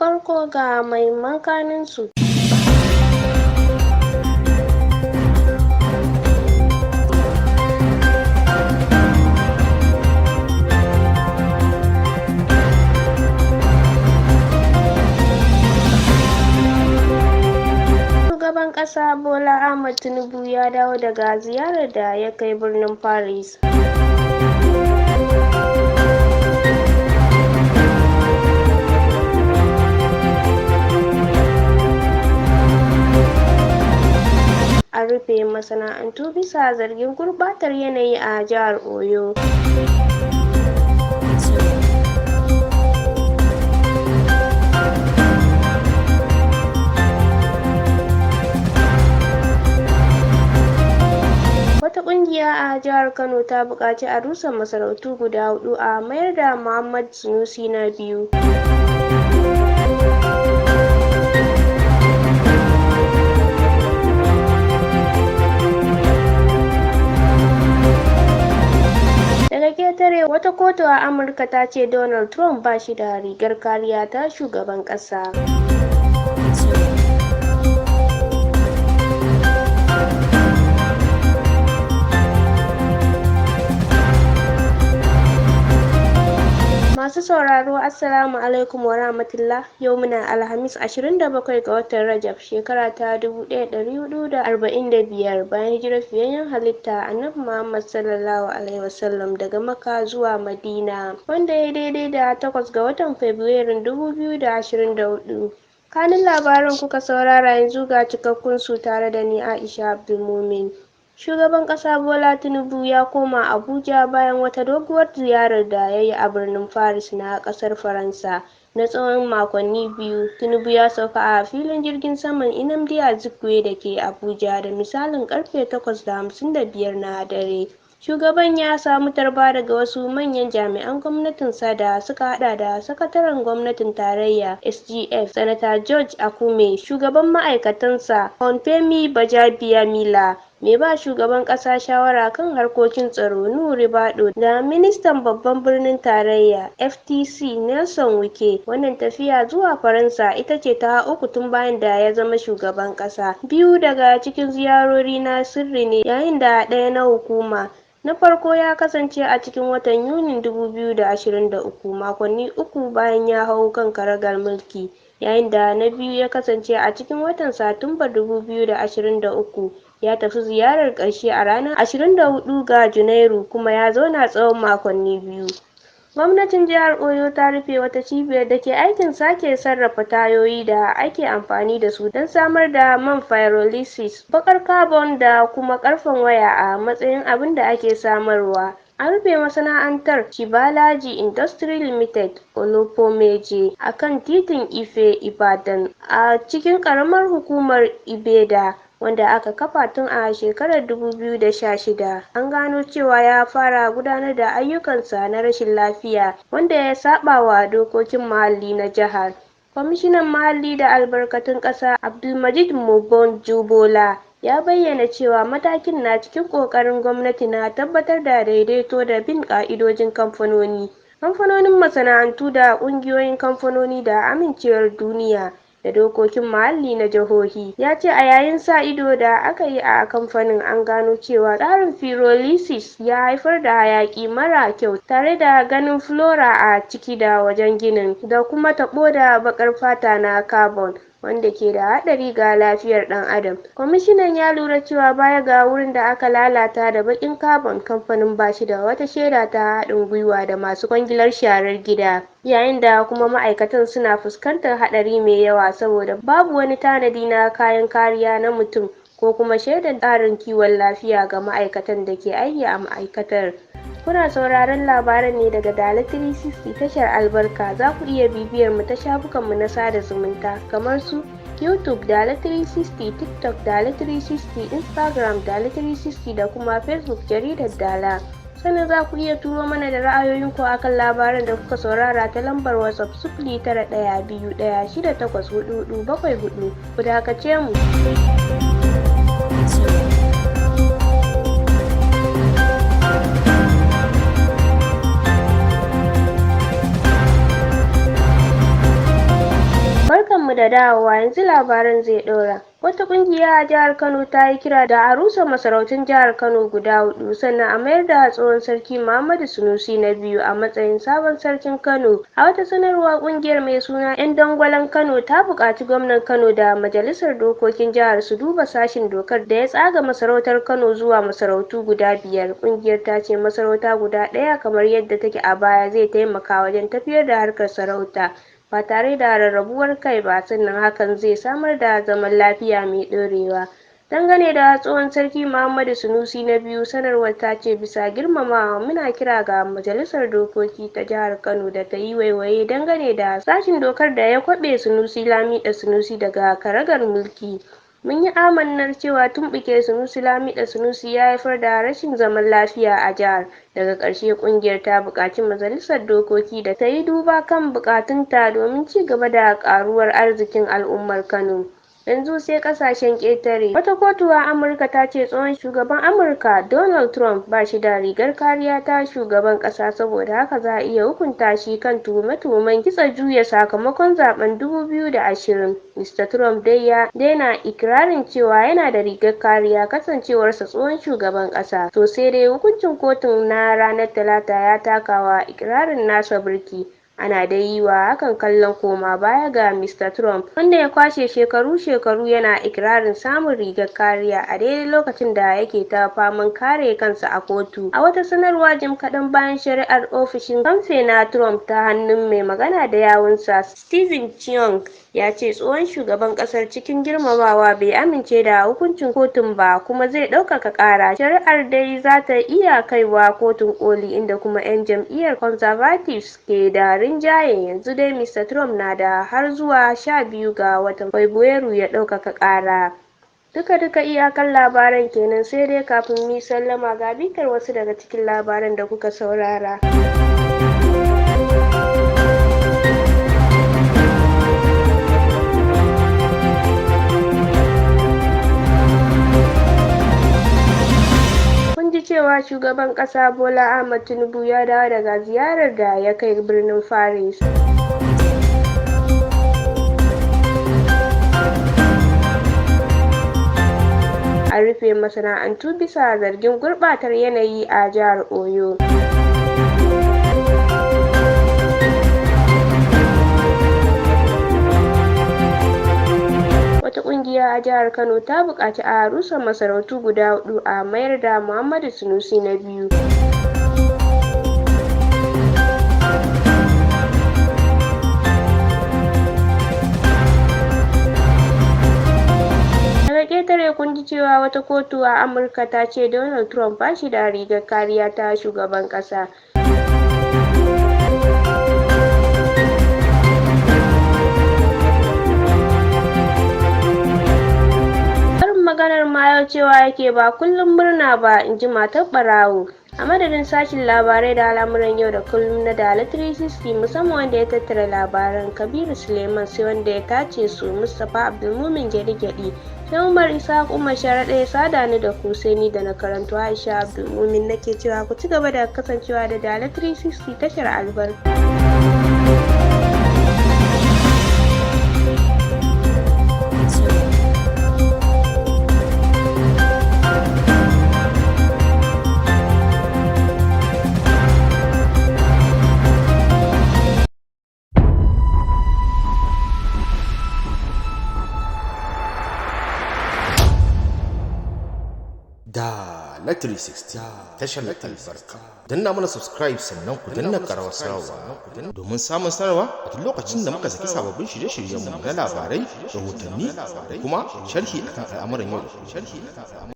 Farko ga muhimman kanunsu. Shugaban ƙasa Bola Ahmed Tinubu ya dawo daga ziyarar da ya kai birnin Paris. An rufe masana'antu bisa zargin gurɓatar yanayi a jihar Oyo. Wata ƙungiya a jihar Kano ta buƙaci a rusa masarautu guda huɗu a mayar da Muhammad Sunusi na biyu. Daga ketare wata kotu a Amurka ta ce Donald Trump ba shi da rigar kariya ta shugaban ƙasa. Masu sauraro, Assalamu alaikum wa rahmatullah. Yau muna Alhamis 27 ga watan Rajab, shekara ta 1445 bayan hijirar fiyayyen halitta Annabi Muhammad sallallahu alaihi wasallam daga Makka zuwa Madina, wanda ya daidai da 8 ga watan Fabrairun 2024. Kanin labaran kuka saurara, yanzu ga cikakkun su tare da ni, Aisha Abdulmumin. Shugaban ƙasa Bola Tinubu ya koma Abuja bayan wata doguwar ziyarar da ya yi a birnin Paris na ƙasar Faransa na tsawon makonni 2. Tinubu ya sauka a filin jirgin saman Nnamdi Azikiwe da ke Abuja da misalin karfe 8:55 na dare. Shugaban ya samu tarba daga wasu manyan jami'an gwamnatinsa da suka hada da Sakataren Gwamnatin Tarayya (SGF), Sanata George Akume, Shugaban Ma'aikatansa, Hon Femi Gbajabiamila, Mai ba Shugaban Ƙasa Shawara kan Harkokin Tsaro, Nuhu Ribadu, da Ministan Babban Birnin Tarayya (FCT), Nyesom Wike. Wannan tafiya zuwa Faransa ita ce ta uku tun bayan da ya zama shugaban ƙasa. Biyu daga cikin ziyarori na sirri ne, yayin da ɗaya na hukuma. Na farko ya kasance a cikin watan Yunin 2023, makonni uku bayan ya hau kan karagar mulki, yayin da na biyu ya kasance a cikin watan Satumbar 2023. Ya tafi ziyarar ƙarshe a ranar 24 ga Janairu kuma ya zauna tsawon makonni 2. Gwamnatin jihar Oyo ta rufe wata cibiyar da ke aikin sake sarrafa tayoyi da ake amfani da su don samar da man pyrolysis, baƙar carbon da kuma ƙarfen waya a matsayin abin da ake samarwa. An rufe masana'antar Shibalaji Industries Limited, Olopomeje, a kan titin Ife Ibadan a cikin ƙaramar hukumar Ibeda, wanda aka kafa tun a shekarar 2016. An gano cewa ya fara gudanar da ayyukansa na rashin lafiya, wanda ya saɓawa dokokin muhalli na jihar. Kwamishinan Muhalli da Albarkatun Ƙasa, Abdulmajid Mobonjubola, ya bayyana cewa matakin na cikin ƙoƙarin gwamnati na tabbatar da daidaito da bin ƙa'idojin kamfanoni, kamfanonin masana'antu da ƙungiyoyin kamfanoni da amincewar duniya da dokokin muhalli na jihohi. Ya ce a yayin sa ido da aka yi a kamfanin, an gano cewa tsarin pyrolysis ya haifar da hayaƙi mara kyau tare da ganin flora a ciki da wajen ginin, da kuma taɓo da baƙar fata na carbon, wanda ke da haɗari ga lafiyar ɗan adam. Kwamishinan ya lura cewa baya ga wurin da aka lalata da baƙin carbon, kamfanin ba shi da wata shaida ta haɗin gwiwa da masu kwangilar sharar gida, yayin da kuma ma'aikatan suna fuskantar haɗari mai yawa saboda babu wani tanadi na kayan kariya na mutum ko kuma shaidar tsarin kiwon lafiya ga ma'aikatan da ke aiki a ma'aikatar. Kuna sauraron labaran ne daga Dala 360, tashar albarka. Za ku iya bibiyar mu ta shafukanmu na sada zumunta kamar su YouTube Dala 360, TikTok Dala 360, Instagram Dala 360 da kuma Facebook Jaridar Dala. Sannan za ku iya turo mana da ra'ayoyinku akan labaran da kuka saurara ta lambar WhatsApp 09121684474. Ku dakace mu. Barkanmu da dawowa, yanzu labaran zai ɗora. Wata ƙungiya a jihar Kano ta yi kira da a rusa masarautun jihar Kano guda huɗu, sannan a mayar da tsohon sarki Muhammadu Sunusi na biyu a matsayin sabon sarkin Kano. A wata sanarwa, ƙungiyar mai suna 'Yan Dangwalen Kano ta buƙaci gwamnan Kano da majalisar dokokin jihar su duba sashin dokar da ya tsaga masarautar Kano zuwa masarautu guda biyar. Ƙungiyar ta ce masarauta guda ɗaya kamar yadda take a baya zai taimaka wajen tafiyar da harkar sarauta ba tare da rarrabuwar kai ba, sannan hakan zai samar da zaman lafiya mai ɗorewa. Dangane da tsohon sarki Muhammadu Sunusi na biyu, sanarwar ta ce bisa girmamawa muna kira ga majalisar dokoki ta jihar Kano da ta yi waiwaye dangane da sashin dokar da ya kwaɓe Sunusi Lamido Sunusi daga karagar mulki. Mun yi amannar cewa tumɓuke Sunusi Lamido Sunusi ya haifar da rashin zaman lafiya a jihar. Daga ƙarshe, ƙungiyar ta buƙaci majalisar dokoki da ta yi duba kan buƙatunta domin ci gaba da ƙaruwar arzikin al'ummar Kano. Yanzu sai ƙasashen ƙetare. Wata kotu a Amurka ta ce tsohon shugaban Amurka Donald Trump ba shi da rigar kariya ta shugaban ƙasa, saboda haka za a iya hukunta shi kan tuhume-tuhumen kitsa juya sakamakon zaɓen 2020. Mr. Trump dai ya daina ikirarin cewa yana da rigar kariya kasancewarsa tsohon shugaban ƙasa. To sai dai hukuncin kotun na ranar Talata ya takawa ikirarin nasa birki. Ana dai yi wa hakan kallon koma baya ga Mr. Trump, wanda ya kwashe shekaru-shekaru yana ikirarin samun rigar kariya a daidai lokacin da yake ta faman kare kansa a kotu. A wata sanarwa jim kaɗan bayan shari'ar, ofishin kamfe na Trump ta hannun mai magana da yawunsa Steven Cheung ya ce tsohon shugaban ƙasar cikin girmamawa bai amince da hukuncin kotun ba kuma zai ɗaukaka ƙara. Shari'ar dai za ta iya kaiwa kotun koli, inda kuma 'yan jam'iyyar Conservatives ke da rinjaye. Yanzu dai Mr. Trump na da har zuwa 12 ga watan Fabrairu ya ɗaukaka ƙara. Duka-duka iyakan labaran kenan, sai dai kafin mu sallama ga bitar wasu daga cikin labaran da kuka saurara. Kun ji cewa shugaban ƙasa Bola Ahmed Tinubu ya dawo daga ziyarar da ya kai birnin Paris. An rufe masana'antu bisa zargin gurɓatar yanayi a jihar Oyo. Wata ƙungiya a jihar Kano ta buƙaci a rusa masarautu guda huɗu a mayar da Muhammadu Sunusi na biyu. Daga ƙetare kun ji cewa wata kotu a Amurka ta ce Donald Trump ba shi da rigar kariya ta shugaban ƙasa. Karin maganar ma yau cewa yake ba kullum murna ba, in ji matar ɓarawo. A madadin sashin labarai da al'amuran yau da kullum na Dala 360, musamman wanda ya tattara labaran Kabiru Suleiman, sai wanda ya tace su Mustapha Abdulmumin Gyaɗi-Gyaɗi, sai Umar Ishaq Umar Sharaɗa ya sada ni da ku, sai ni da na karanto Aisha Abdulmumin nake cewa ku ci gaba da kasancewa da Dala 360, tashar albarka. Da na 360, tashar albarka. Danna mana subscribe, sannan ku danna karawar sanarwa domin samun sanarwa a duk lokacin da muka saki sababbin shirye-shiryenmu na labarai, rahotanni da kuma sharhi akan al'amuran yau da kullum.